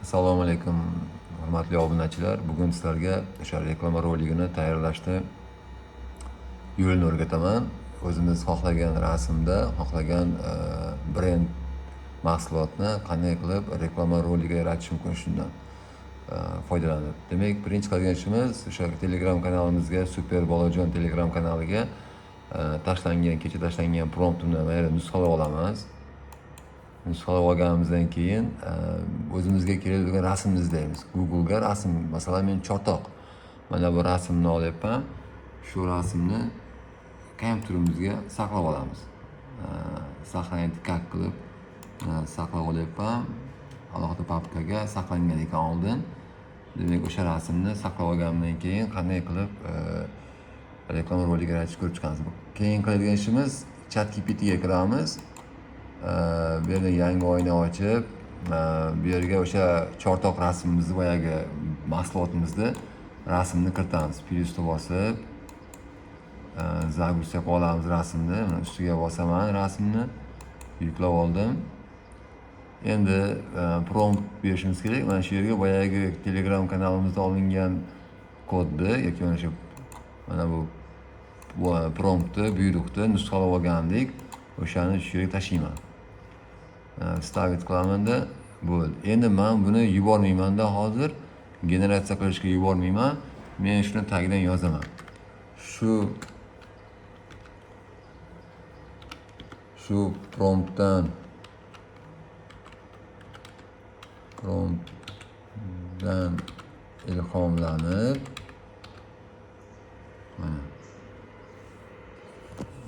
Assalomu alaykum, hurmatli obunachilar. Bugun sizlarga o'sha reklama roligini tayyorlashni yo'lini o'rgataman. O'zimiz xohlagan rasmda, xohlagan brend mahsulotni qanday qilib reklama roligi yaratish mumkin shundan foydalanib. Demak, birinchi qilgan ishimiz o'sha Telegram kanalimizga, Super Bolajon Telegram kanaliga tashlangan, kecha tashlangan promptimni mana yerda nusxalab olamiz. Nusxalab olganimizdan keyin o'zimizga kerak bo'lgan rasmni izlaymiz. Google'ga rasm, masalan, men chortoq. Mana bu rasmni olyapman. Shu rasmni kompyuterimizga saqlab olamiz. Saqlanib как qilib saqlab olyapman. Alohida papkaga saqlangan ekan oldin. Demak, o'sha rasmni saqlab olganimdan keyin qanday qilib reklama roligi yaratishni ko'rib chiqamiz. Keyin qiladigan ishimiz ChatGPTga kiramiz. Bu yerda yangi oyna ochib, bu yerga o'sha chortoq rasmimizni, boyagi mahsulotimizni rasmni kiritamiz. Plyusni bosib, загрузка qilib olamiz rasmni. Mana ustiga bosaman rasmni, yuklab oldim. Endi prompt berishimiz kerak. Mana shu yerga boyagi Telegram kanalimizda olingan kodni yoki mana shu mana bu promptni, buyruqni nusxalab olgandik. O'shani shu yerga tashlayman. Ставить qilamanda bo'ldi. Endi men buni yubormaymanda hozir generatsiya qilishga yubormayman. Men shuni tagidan yozaman. Shu promptdan ilhomlanib, mana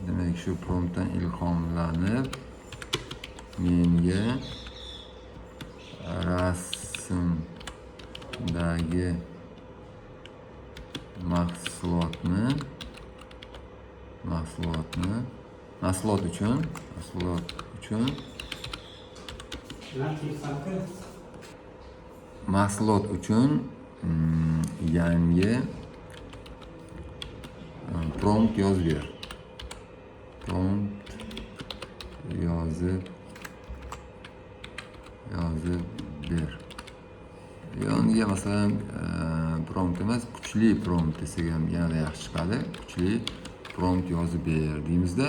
demak shu promptdan ilhomlanib menga rasmdagi mahsulotni mahsulot uchun yangi prompt yozib ber. Prompt yozib ber. Yoniga masalan prompt emas, kuchli prompt desak ham yanada yaxshi chiqadi. Kuchli prompt yozib ber deymizda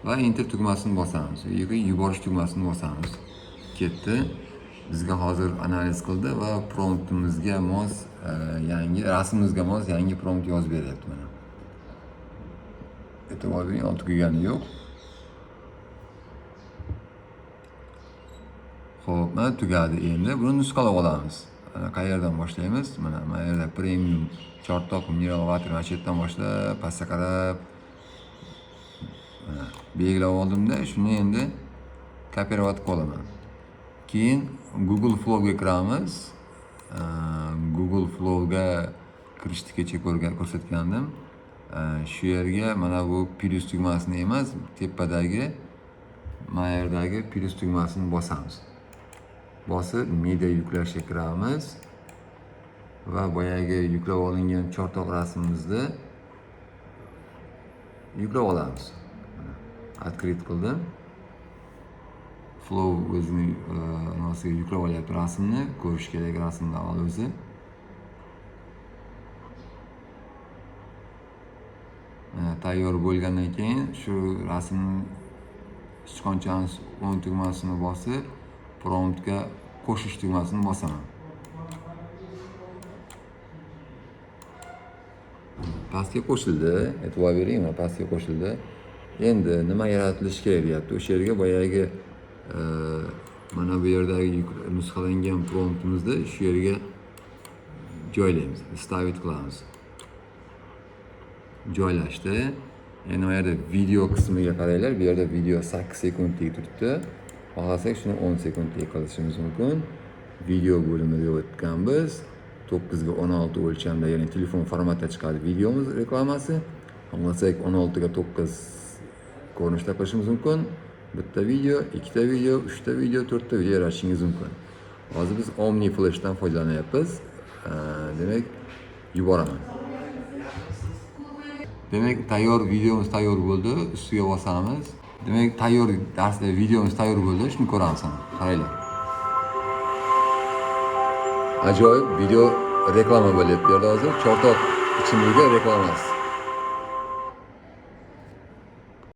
va enter tugmasini bosamiz yoki yuborish tugmasini bosamiz. Ketdi. Bizga hozir analiz qildi va promptimizga mos yangi rasmimizga mos yangi prompt yozib beryapti mana. E'tibor bering, olti kuygani yo'q. Xo'p, mana tugadi endi. Buni nusxalab olamiz. Mana qayerdan boshlaymiz? Mana yerda premium chortoq mineral water mana shu yerdan boshlab pastga qarab mana belgilab oldimda, shuni endi kopirovat qilib olaman. Keyin Google Flowga kiramiz. Google Flowga kirishni kecha ko'rsatgandim. Shu yerga mana bu plyus tugmasini emas, tepadagi mana yerdagi plyus tugmasini bosamiz. Bosib media yuklashga kiramiz va boyagi yuklab olingan chortoq rasmimizni yuklab olamiz. Открыть qildim. Flow o'zini nosiga yuklab olyapti rasmni. Ko'rish kerak rasmni avval o'zi. Tayyor bo'lgandan keyin shu rasmni sichqonchani o'ng tugmasini bosib promptga qo'shish tugmasini bosaman. Pastga qo'shildi. E'tibor bering, mana pastga qo'shildi. Endi nima yaratilishi kerak deyapti. O'sha yerga boyagi mana bu yerdagi nusxalangan promptimizni shu yerga joylaymiz. Stavить qilamiz. Joylashdi. Endi mana yerda video qismiga qaranglar. Bu yerda video 8 sekundlik turibdi. Xohlasak shuni 10 sekundlik qilishimiz mumkin. Video bo'limida o'tganmiz. 9:16 o'lchamda, ya'ni telefon formatda chiqadi videomiz reklamasi. Xohlasak 16:9 ko'rinishda qilishimiz mumkin. Bitta video, ikkita video, uchta video, to'rtta video yaratishingiz mumkin. Hozir biz Omni Flash'dan foydalanyapmiz. Demak, yuboraman. Demak, tayyor videomiz tayyor bo'ldi. Ustiga bosamiz. Demak, tayyor darsda videomiz tayyor bo'ldi. Shuni ko'ramiz. Qaranglar. Ajoyib video reklama bo'lyapti bu yerda hozir. Chortoq ichimligi reklamasi.